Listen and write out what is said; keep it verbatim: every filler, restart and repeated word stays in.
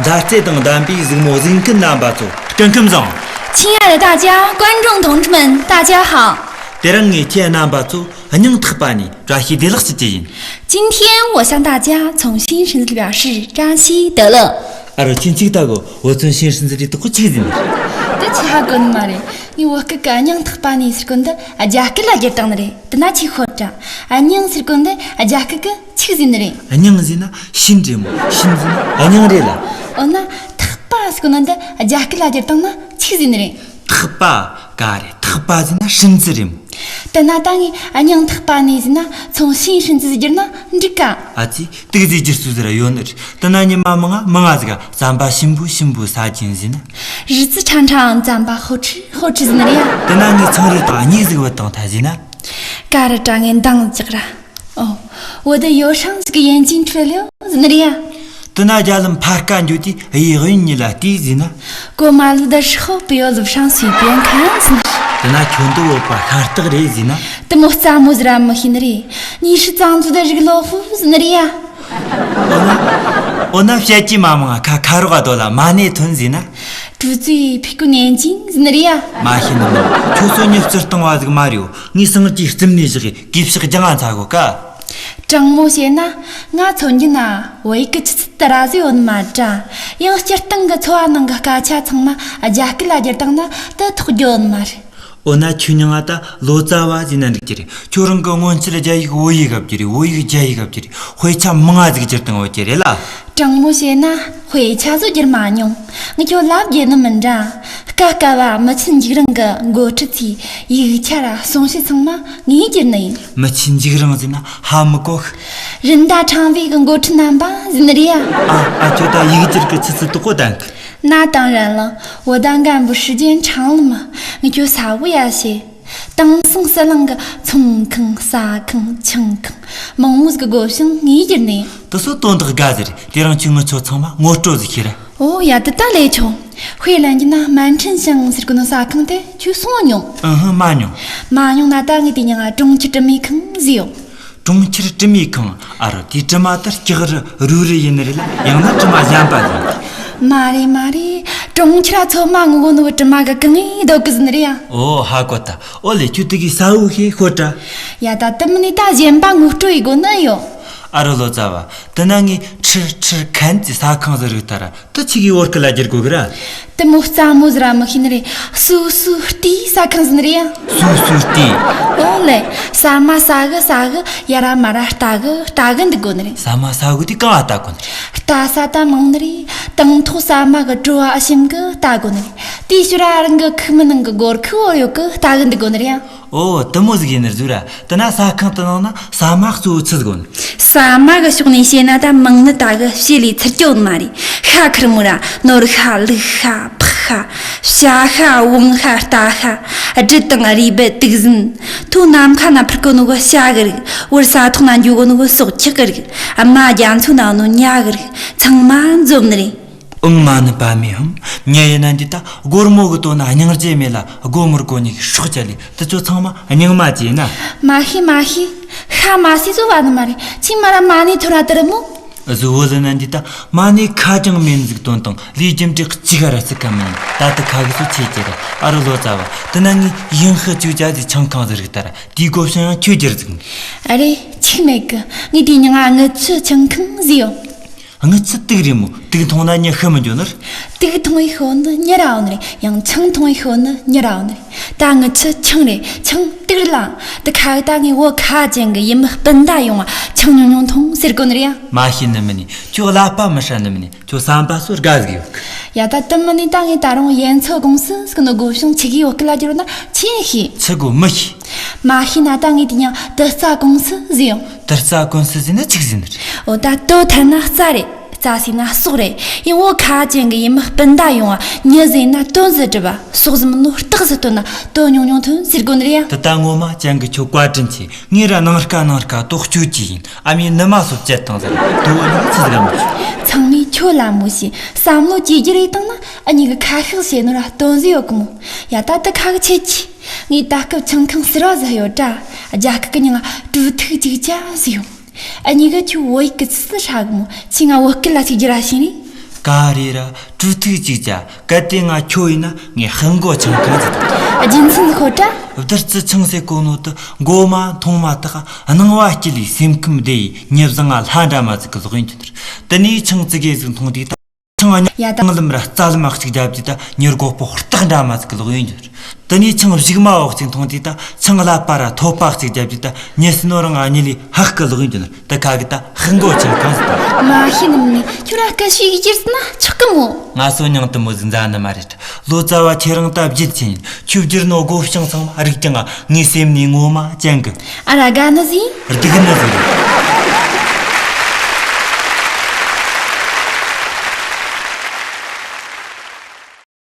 མཛའ་བརྩེ་དང་ལྡན་པའི་གཟིགས་མོ་གཟིགས་མཁན་རྣམ་པ་ཚོ། སྐུ་ཁམས་བཟང་། 亲爱的大家，观众同志们，大家好。 དེ་རིང་ངས་ཁྱེད་རྣམ་པ་ཚོ་སྙིང་ཐག་པ་ནས་བཀྲ་ཤིས་བདེ་ལེགས་ཞུ་རྒྱུ་ཡིན། 今天我向大家从新生字表示扎西德勒。 ཨ་རོ། ཁྱེད་ཅིག་ལྟ་གོ། འུ་ཚོའི་ཤེས་ཧྲིན་ཙི་ལི་དུ་ཁོ་ཆིག་ཟིན། དེ་ཆི་ཧ་གོ་ནི་མ་རེད། ངའི་བོད་སྐད་གི་སྙིང་ཐག་པ་ནས་ཟེར་གོ་འདི་རྒྱ་སྐད་ལ་བསྒྱུར་བཏང་ནི་རེད། དེ་ན་ཆི་ཤོད་དྲ། ཨ། སྙིང་ཟེར་གོ་འདི་རྒྱ་སྐད་གི་ཆིག་ཟིན་ནི་རེད། སྙིང་ཟེར་ན་ཤིན་རེད་མོ། ཤིན་ཟེར་ན་སྙིང་རེད་ལ། འོ་ན་ཐག་པ་ཟེར་གོ་ནི་འདི་རྒྱ་སྐད་ལ་བསྒྱུར་བཏང་ན་ཆིག་ཟིན་ནི་རེད། ཐག་པ་ག་རེད། ཐག་པ་ཟེར་ན་ཧྲིན་ཙི་རེད་མོ། དེ་ན་ད་ངས་སྙིང་ཐག་པ་ནས་ཟེར་ན་从新生字 བསྒྱུར་ན་འགྲིག་ག། ཨ་ཙི། དུག་ཟེར་རྒྱུ་སུ་ཟེར་ཡོད་ནི་རེད། དེ་ན་ཉི་མ་མང་ང་མང་ང་ཟིག་ག་ཟམ་པ་ཞིམ་པོ་ཞིམ་པོ་ཟ་གྱིན་ཟེར་ན། 日子长长，糌粑好吃好吃 ཟེར་ནི་རེད་ཡ། དེ་ན་ངས་ཚང་རེ་དང་གཉིས་ཟིག་བུད་བཏང་ཐལ་ཟེར་ན། ག་རེ་དྲ། ངས་འདང་རྒྱག་ར། ཨོ། 我的忧伤 ཟིག་གི་眼睛出溜 ཟེར་ནི་རེད་ཡ། དེ་ན་རྒྱ་ལམ་ཕར་ཀ་འགྱོ་དུས་གཡས་གཡོན་གཉིས་ལ་བལྟས་ཟེར་ན། 过马路的时候，不要路上随便看 ཟེར་ནི་རེད། དེ་ན་ཁྱོད་འདི་བོད་པ་ཤ་སྟག་རེད་ཟེར་ན། དེ་མོ་རྩ་མོ་ཟིག་ར་མི་ཤེས་ནི་རེད། 你是藏族的日落湖 ཟེར་ནི་རེད་ཡ། འོ་ན། འོ་ན་བཤད་ཀྱི་མ་མང་ཁ་ཁ་རོག་ག་དོ་ལ་མ་ནེ་ཐོན་ཟེར་ན། 住嘴屁股眼睛 ཟེར་ནི་རེད་ཡ། མ་ཤེས་ནི་མོ། ཁྱོད་ཚོ་ཉི་ཚེ་སྟོང་བ་ཟིག་མ་རེད། ངས་སངས་རྒྱས་རྩིབ་ནས་བཞག་གི་གུས་ཕྱག་རྒྱང་ང་ཚ་གོ་ཀ། དྲང་མོ་བཤད་ན་ང་ཚོ་འགྱུར་ན་བོད་ཡིག་གི་ཆུ་ཚད་དེ་ར་ཟིག་ཡོད་ནི་མ་དྲ། ཡང་སྤྱིར་བཏང་གི་འཚོ་བ་ནང་གི་སྐད་ཆ་ཚང་མ་རྒྱ་སྐད་ལ་བསྒྱུར་བཏང་ན་དེ་ཐོགས་རྒྱུ་ཡོད་ནི་མ་རེད། འོ་ན་ཁྱོད་མྱིང་ང་ད་ལོ་ཙཱ་བ་ཟེར་ན་འགྲིག་གི་རེད། ཁྱོད་རང་གི་སྔོན་ཆད་རྒྱ་ཡིག་བོད་ཡིག་ག་བསྒྱུར་རེད། བོད་ཡིག་རྒྱ་ཡིག་ག་བསྒྱུར་རེད། དཔེ་ཆ་མང་ང་ཟིག་བསྒྱུར་བཏང་ཡོད་ཀྱི་རེད་ལ། དྲང་མོ་བཤད་ན་དཔེ་ཆ་ཚོ་བསྒྱུར་མ་མྱོང་། ངས་ཁྱོད་ལབ་རྒྱུ་ནི་མིན་དྲ། སྐབས་སྐབས་བ་མི་ཆེན་འཇིགས་རུང་གི་འགོ་ཁྲིད་ཚོའི་ཡིག་ཆ་ར་གསུང་བཤད་ཚང་མ་ངས་བསྒྱུར་ནི་ཡིན། མི་ཆེན་འཇིགས་རུང་ཟེར་ན་ཧ་མི་གོ་ཤི། 人大常委 གི་འགོ་ཁྲིད་རྣམ་པ་ཟེར་ནི་རེད་ཡ། ཨ། ཨ། ཁྱོད་ད་ཡིག་སྒྱུར་གི་ཆུ་ཚད་དོག་པོ་ལྡན་གི། 那当然了，我当干部时间长了嘛， ངས་ཁྱོད་གསལ་བོ་ཡ་བཤད། དེང་སང་ཟི་ལིང་གི་ཚོང་ཁང་ཟ་ཁང་ཆང་ཁང་མང་བོ་ཟིག་གི་སྒོ་བྱང་ངས་བསྒྱུར་ནས། དེ་ཚོ་དོན་དག་དགའ་ཟེར། དེ་རིང་ཁྱོས་ངི་ཆོ་ཚང་མ་ངོ་སྤྲོད་ཟིག་བྱོས་ར། ཨོ་ཡ། དེ་ད་ལས་ཆོག་དཔེ་ལེན་རྒྱུ་ན་满城香 ཟེར་གོ་ནོ་ཟ་ཁང་དེ་ཁྱོས་སོང་མྱོང་། ཨུ་ཧུ། མ་མྱོང་། མ་མྱོང་ན་ད་ངས་དེ་མྱིང་ང་གྲོང་ཁྱེར་དྲི་མེད་ཁང་ཟེར་ཡོད། གྲོང་ཁྱེར་དྲི་མེད་ཁང་། ཨ་རོ། དེའི་དྲི་མ་དེ་སྐྱག་རི་རུལ་རི་ཡིན་ནི་རེད་ལ། ཡང་ན་དྲི་མ་གཞན་པ་ཡིན། མ་རེད་མ་རེད། གྲོང་ཁྱེར་ཚོ་མ་ངོ་གོ་ནོ་གི་དྲི་མ་གི་གང་ངེས་ལྡོག་གི་ཟིན་རེད་ཡ། ཨོ་ཧ་གོ་ད། ཨོ་ལེ། ཁྱོད་དེ་གི་ས་འུ་ཤེས་ཤོད་དྲ། ཡ་ད་དེ་མིན་ནི་ད་གཞན་པ་ངོ་སྤྲོད་ཡི་དགོ་ནི་ཡོད། ཨ་རོ་ལོ་ཙཱ་བ། དེ་ན་ངས་ཁྲི་ཁྲི་ཁན་ཙི་ས་ཁང་ཟིག་རིག་ད་ར། དེ་ཆི་གི་བོད་སྐད་ལ་བསྒྱུར་དགོས་གི་ར། དེ་མོ་རྩ་མོ་ཟིག་ར་མི་ཤེས་ནི་རེད། སུ་སུ་ལྟའི་ཟ་ཁང་ཟིན་རེད་ཡ། སུ་སུ་ལྟའི། ཨོ་ལེ། ཟ་མ་ཟ་གི་ཟ་གི་ཡ་ར་མ་ར་ལྟ་གི་ལྟ་གི་འདུག་དགོ་ནི་རེད། ཟ་མ་ཟ་གི་དེ་གང་ང་ལྟ་དགོ་ནི་རེད། ལྟ་ས་ད་མང་ནི་རེད། དང་ཐོག་ཟ་མ་གི་བྲོ་བ་ཞིམ་གི་ལྟ་དགོ་ནི་རེད། དེའི་ཕྱིར་ར་རང་གི་ཁུག་མའི་ནང་གི་སྒོར་ཁུག་བོར་ཡོད་གི་ལྟ་གི་འདུག་དགོ་ནི་རེད་ཡ། ཨོ། དེ་མོ་ཟིག་ཡིན་ནི་རེད་ཟེར་ར། དེ་ན་ཟ་ཁང་དེ་ནང་ན་ཟ་མ་གཙོ་བོ་ཆི་ཟིག་ཡོད་ནི། ཟ་མ་གི་ཕྱོགས་ནས་བཤད་ན་ད་མང་ནི་ལྟ་གི་བཤད་ལས་ཚར་རྒྱུ་ཡོད་ནི་མ་རེད། ཤ་ཁེར་མོ་ར། ནོར་ཤ། ལུག་ཤ། ཕག་ཤ། བྱ་ཤ། བོང་ཤ། རྟ་ཤ། སྦྲུལ་དང་རུས་སྦལ། དུག་ཟིན། ཐོ་ནམ་མཁའ་ན་འཕུར་གོ་ནོ་གི་བྱ་གི་རིགས། བོར་ས་ཐོག་ན་འགྱོ་གོ་ནོ་གི་སྲོག་ཆགས་གི་རིགས། རྨ་རྒྱ་མཚོ་ན་ཡོད་ནོ་ཉ་གི་རིགས། ཚང་མ་འཛོམས་ནི་རེད། ཨང་། མ་ནི་པ་མེ་ཧམ། མྱི་ཡིན་ན་འདི་ད་སྒོར་མོ་གི་དོན་ན་སྙིང་རྗེ་མེད་ལ། སྒོ་མི་རྒོ་ཉིད་ཀྱི་སྲོག་བཅད་ལས། དེ་ཚོ་ཚང་མ་སྙིང་མ་བཅད་ན། མ་ཤེས་མ་ཤེས། ཤ་མ་ཟོས་ཟོ་བ་ནི་མ་རེད། ཆི་མ་ར་མ་ནི་ཐོ་ར་དེ་རེད་མོ། གཟུ་བོ་ལ་ན་འདི་ད་མ་ནི་ཁ་ཅང་མེད་ཟིག་དོན་དང་ལས་རྒྱུ་འབྲས་གཅིག་ག་ར་སྲིད་ཀ་མིན། ད་དེ་ཁ་གི་སུ་ཆེ་ཆེ་ར། ཨ་རོ་ལོ་ཙཱ་བ། དེ་ན་ངས་ཡིན་ཧི་ཅུ་ཅ་ཟིག་ཆང་ཁང་ཟིག་རིག་ད་ར། དེའི་སྒོ་བྱང་ཡང་ཁྱོད་རྒྱུར་ཟིག་ཨ་རེ། ཆིག་མེད་གི། ངས་དེའི་མྱིང་ང་དངུལ་ཆུ་ཆང་ཁང་ཟེར་ཡོད། དངུལ་ཆུ་དུག་རེད་མོ། དུག་འཐུང་ན་མྱི་ཤི་མི་འགྱོ་ནི་རེད། དུག་འཐུང་བའི་ཤོད་ནི་མྱི་ར་ཡོད་ནི་རེད། ཡང་ཆང་འཐུང་བའི་ཤོད་ནི་མྱི་ར་ཡོད་ནི་རེད། ད་དངུལ་ཆུ་ཆང་རེད། ཆང་དུག་རེད་ལ། དེ་ཁ་གི་ད་ངས་བོད་ཁ་ཅན་གི་ཡུལ་མི་སྤུན་ཟླ་ཡོང་བ་ཆང་ཉུང་ཉུང་འཐུང་ཟེར་གོ་ནི་རེད་ཡ། མ་ཤེས་ནི་མིན་ནི། ཁྱོད་ཀླད་པ་མི་ཧྲ་ནི་མིན་ནི། ཁྱོད་བསམ་པ་སོ་དགའ་ཟིག་ཡོད་གི། ཡ་ད་དེ་མིན་ནི་ད་ངས་ད་རུང་ཡན་ཚོ་ཀུང་སི་ཟེར་གོ་ནོ་སྒོ་བྱང་ཆི་གི་བོད་སྐད་ལ་བསྒྱུར་ན་ཆི་ཡིན་ཤེས། ཆི་གོ་མི་ཤེས། མ་ཤེས་ན་ད་ངས་དེའི་མྱིང་ཏི་ཙ་ཀུང་སི་ཟེར་ཡོད། ཏི་ཙ་ཀུང་སི་ཟེར་ན་ཆི་ཟིག་ཟེར་ནི་རེད། འོ་ད་ཏི་ཐ་ན་རྩ་རེད། ཙ་ཟེར་ན་སྲོག་རེད། ཡང་བོད་ཁ་ཅན་གི་ཡུལ་མི་སྤུན་ཟླ་ཡོང་བ་མྱི་ཟེར་ན་དོན་ཟིག་སྒྲུབ་པ། སྲོག་ཟིག་མིན་ནོ་རྟགས་ཟིག་སྟོན་ན་དོན་ཉུང་ཉུང་ཐོན་ཟེར་གོ་ནི་རེད་ཡ། དེ་ད་ངོ་མ་ཅན་གི་ཁྱོད་བཀའ་དྲིན་ཆེ། ངས་ར་ནངས་ཀ་ནངས་ཀ་དོག་གཅོད་ཀྱི་ཡིན། ཨ་མས་ནུ་མ་སོ་བཅད་བཏང་ཟེར། དོ་བོ་ནི་ཆི་ཟིག་ག་མི་ཤེས། ཚང་མས་ཁྱོད་ལ་མོ་ཤེས། བསམ་བློ་ཇེ་རྒྱས་རེ་བཏང་ན་ཨ་མྱེས་གི་ཁ་ཤགས་བྱེད་ནོ་ར་དོན་ཟིག་ཡོད་གི་མོ། ཡ་ད་དེ་ཁ་གི་ཆད་ཀྱི། ངས་ད་སྐབས་ཆང་ཁང་ཟུར་བ་ཟིག་ཡོད་དྲ། རྒྱ་སྐད་གི་མྱིང་ང་གྲུ་ཐིག་ཅིག་ཅ་ཟེར་ཡོད། ཨ་མྱེས་གི་ཁྱོད་བོད་ཡིག་གི་ཆི་ཟིག་ཧྲ་གི་མོ། ཁྱོས་ང་བོད་སྐད་ལ་ཅིག་བསྒྱུར་ར་ཤེས་ནི། ག་རེ་ར་གྲུ་ཐིག་ཅིག་ཅ། གལ་ཏེ་ང་ཁྱོ་ཡིན་ན་ངས་ཧིན་གོ་ཆང་གང་ཟིག་དང་། རྒྱུ་མཚན་ཁོ་ཏྲ། བདུད་རྩི་ཆང་ཟེར་གོ་ནོ་དུ་མགོ་མ་མཐོང་མ་ཐག་སྣང་བ་སྐྱིད་ལས་སེམས་ཁམས་བདེ་ཡི་ཉེ་བཟང་ང་ལྷ་འདྲ་མ་ཟིག་གི་ལོག་ཡིན་གྱི་འདུག་དེ་ནས་ཆང་ཙི་གེ་ཟིག་འཐུང་དུས་ད། ཆང་ཡ་ད་ལམ་ར་རྩ་ལམ་ཨག་ཅིག་རྒྱབ་ཀྱི་ད་ཉེར་གོག་པོ་རྟགས་འདྲ་མ་ཟིག་གི་ལོག་ཡིན་གྱི་འདུག་དེ་ནས་ཆང་གཞུག་མ་འོག་ཅིག་འཐུང་དུས་ད་ཆང་ཀླད་པ་ར་ཐོད་པ་ཅིག་རྒྱབ་ཀྱི་ད་ཉེ་སི་ནོ་རང་ཨ་ཉི་ལི་ཧག་གི་ལོག་ཡིན་གྱི་འདུག་ད་ཁ་གི་ད་ཧིན་གོ་ཆང་གང་ཟིག་དང་། མ་ཤེས་ནམ་ནི་ཁྱོད་ར་སྐད་ཤིག་གི་རྒྱུ་ན་ཆོག་གི་མོ། ང་སོ་མྱང་དུ་མོ་ཟིག་མཛའ་ནི་མ་རེད། ལོ་ཙཱ་བ་ཁྱེད་རང་ད་བརྒྱུད་ཆེན་ཡིན། ཁྱོད་བསྒྱུར་ནོ་སྒོ་བྱང་ཚང་མ་རིག་ཀྱང་ངའི་སེམས་ནས་ངོ་མ་ཅན་གི། ཨ་ར་དགའ་ནི་ཟིག་སྡུག་ནི་ཟིག་རེད།